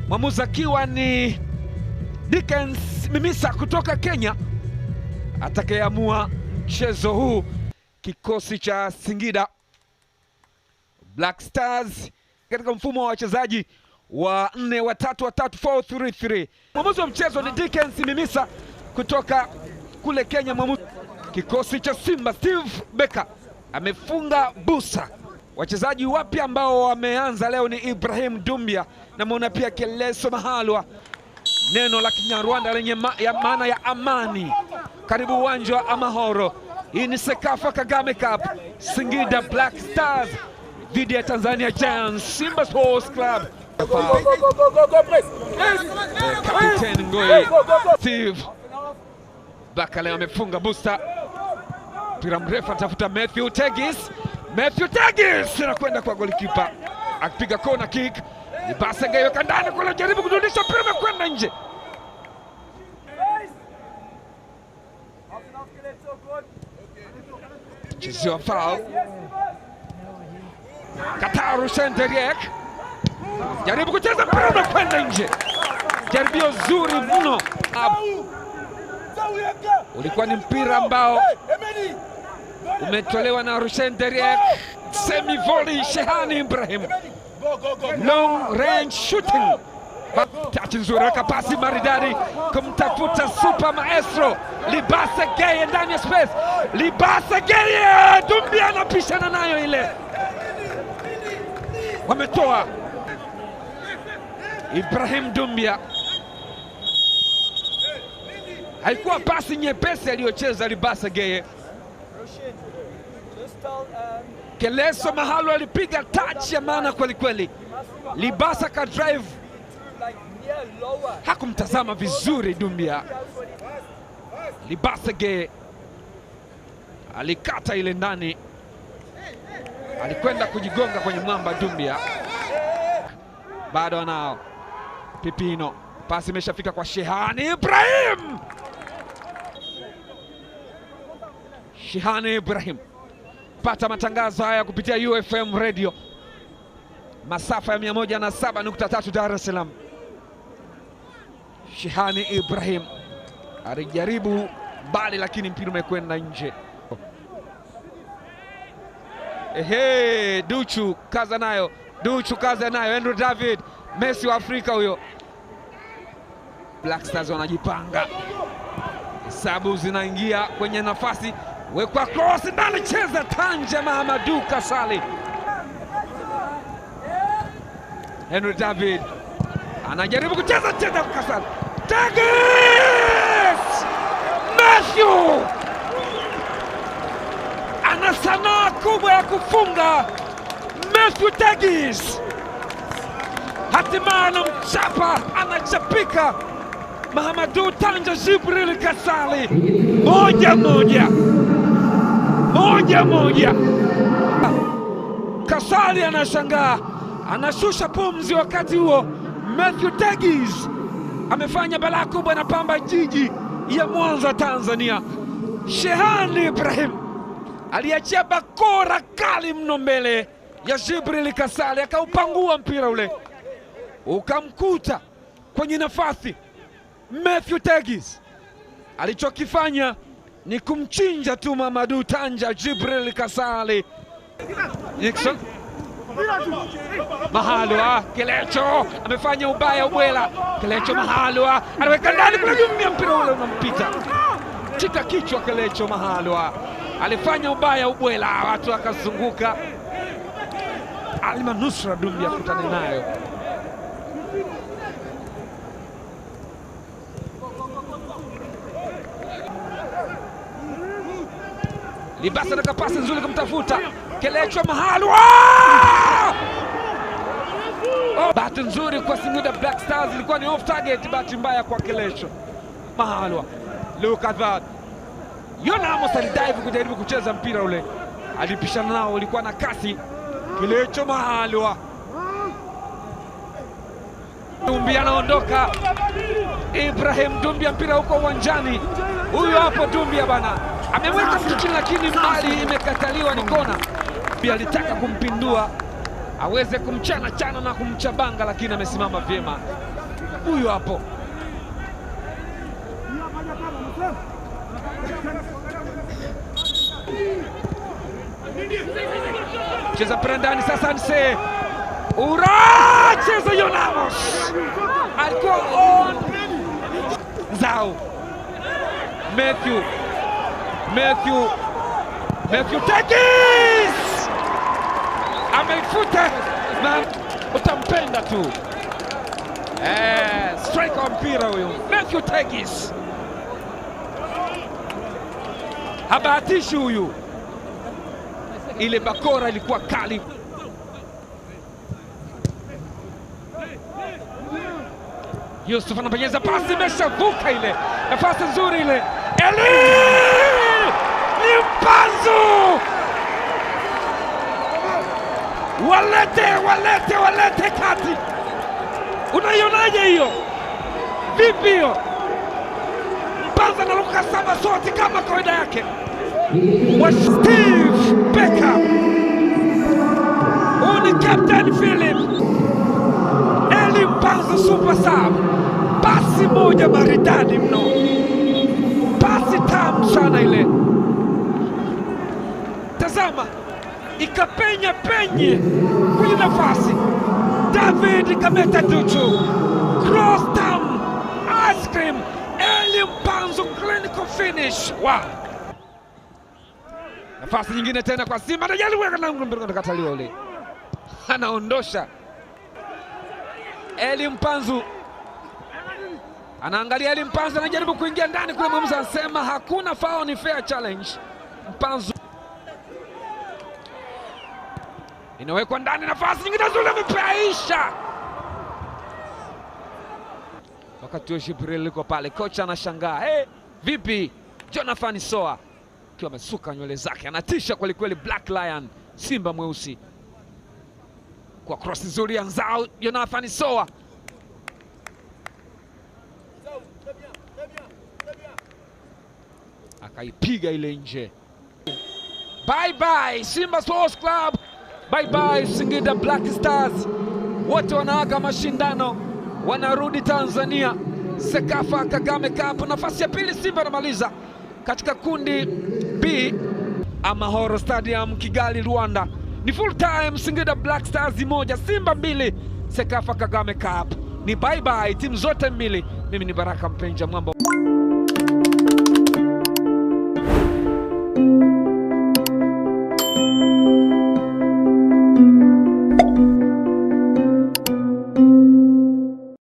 Mwamuzi akiwa ni Dickens Mimisa kutoka Kenya atakayeamua mchezo huu. Kikosi cha Singida Black Stars katika mfumo wa wachezaji wa 4-3-3 4-3-3. Mwamuzi wa mchezo ni Dickens Mimisa kutoka kule Kenya. Mwamuzi kikosi cha Simba Steve Becker amefunga busa. Wachezaji wapya ambao wameanza leo ni Ibrahim Dumbia na muona pia Keleso Mahalwa, neno la Kinyarwanda lenye maana ya amani. Karibu uwanja wa Amahoro. Hii ni Sekafa Kagame Cup, Singida Black Stars dhidi ya Tanzania Giants, Simba Sports Club. Captain Ngoi Steve Becker leo amefunga busa. Mpira mrefu atafuta Matthew Tegis. Matthew Tegis anakwenda kwa golikipa akipiga corner kick. Ni pasi ngaiweka ndani kule, jaribu kudundisha mpira umekwenda nje. Chezewa foul. Kataru Senderiek jaribu kucheza mpira umekwenda nje. Jaribio zuri mno. Ulikuwa ni mpira ambao umetolewa na Rushen Deriek. Semi volley Shehani Ibrahim. Long range shooting. Touch nzuri, weka pasi maridadi kumtafuta super maestro Libasa Geye ndani ya space. Libasa Geye, Dumbia anapishana nayo ile. Wametoa Ibrahim Dumbia. Haikuwa pasi nyepesi aliyocheza Libasa Geye. Keleso Mahalo alipiga touch ya maana kweli kweli. Libasa ka drive, hakumtazama vizuri Dumbia. Libasa Geye alikata ile ndani, alikwenda kujigonga kwenye mwamba Dumbia. Bado anao Pipino, pasi imeshafika kwa Shehani Ibrahim. Shehani Ibrahim. Pata matangazo haya kupitia UFM Radio masafa ya 107.3 Dar es Salaam. Shehani Ibrahim alijaribu mbali lakini mpira umekwenda nje. Ehe, Duchu kaza nayo. Duchu kaza nayo. Andrew David, Messi wa Afrika huyo. Black Stars wanajipanga. Hesabu zinaingia kwenye nafasi. Wekwa cross ndani, cheza Tanja Mahamadou Kasali. Henry David anajaribu kucheza, cheza Kasali. Tegis! Matthew ana sanaa kubwa ya kufunga. Matthew Tegis hatimaye anamchapa, anachapika Mahamadou Tanja Jibril Kasali. 1-1. 1-1. Kasali anashangaa, anashusha pumzi. Wakati huo Matthew Tegis amefanya balaa kubwa na Pamba Jiji ya Mwanza, Tanzania. Shehani Ibrahim aliachia bakora kali mno mbele ya Jibril Kasali, akaupangua mpira ule ukamkuta kwenye nafasi Matthew Tegis. Alichokifanya ni kumchinja tu Mahamadou Tanja Jibril Kasali. Nixon Mahalwa, Kelecho amefanya ubaya ubwela. Kelecho Mahalwa anaweka ndani kuna jumia, mpira ule unampita. Chika kichwa Kelecho Mahalwa alifanya ubaya ubwela, watu wakazunguka. Almanusra Dumbia kutana nayo. Libasa na pasi nzuri kumtafuta Kelecho Mahalwa. Oh, bahati nzuri kwa Singida Black Stars ilikuwa ni off target, bahati mbaya kwa Kelecho Mahalwa. Look at that. Yona Amos alidive kujaribu kucheza mpira ule, alipishana nao, ulikuwa na kasi. Kelecho Mahalwa. Dumbia anaondoka. Ibrahim Dumbia, mpira huko uwanjani. Huyu hapo Dumbia bana ameweka mtu chini, lakini mbali imekataliwa, ni kona. Pia alitaka kumpindua aweze kumchana chana na kumchabanga, lakini amesimama vyema. Huyu hapo cheza mpira ndani sasa, Nse Ura cheza Yonamos alikuwa on Zao Matthew Tekis ameifuta na utampenda tu. Striker wa mpira huyu Matthew Tekis habahatishi huyu. Ile bakora ilikuwa kali. Yusuf anapenyeza pasi, imeshavuka ile nafasi nzuri ile. Eli ni Mpanzu, walete kati. Unaionaje hiyo? Vipi hiyo? Mpanzu analuka saba sote kama kawaida yake. Wa Steve Becker, huyu ni Captain Philip. Eli Mpanzu super sub, pasi moja maridadi mno, pasi tamu sana ile. Tazama, ikapenya penye kwenye nafasi. David Kameta Duchu, cross tam, ice cream. Eli Mpanzu clinical finish. Wow. Nafasi nyingine tena kwa Simba, anajaribu ule, anaondosha. Eli Mpanzu anaangalia, Eli Mpanzu anajaribu kuingia ndani kule, mwamuzi anasema hakuna foul, ni fair challenge. Mpanzu inawekwa ndani, nafasi nyingine nzuri, amepaisha. Wakati huo Jibril yuko pale, kocha anashangaa, hey, vipi Jonathan Soa akiwa amesuka nywele zake, anatisha kweli kweli. Black Lion, Simba mweusi, kwa cross nzuri ya Nzau, Jonathan Soa akaipiga ile nje. Bye bye Simba Sports Club, bye bye Singida Black Stars. Wote wanaaga mashindano, wanarudi Tanzania. Sekafa Kagame Cup, nafasi ya pili Simba anamaliza katika kundi B, Amahoro Stadium, Kigali, Rwanda. Ni full time, Singida Black Stars 1, Simba 2, Sekafa Kagame Cup. Ni bye bye timu zote mbili. Mimi ni Baraka Mpenja Mwamba.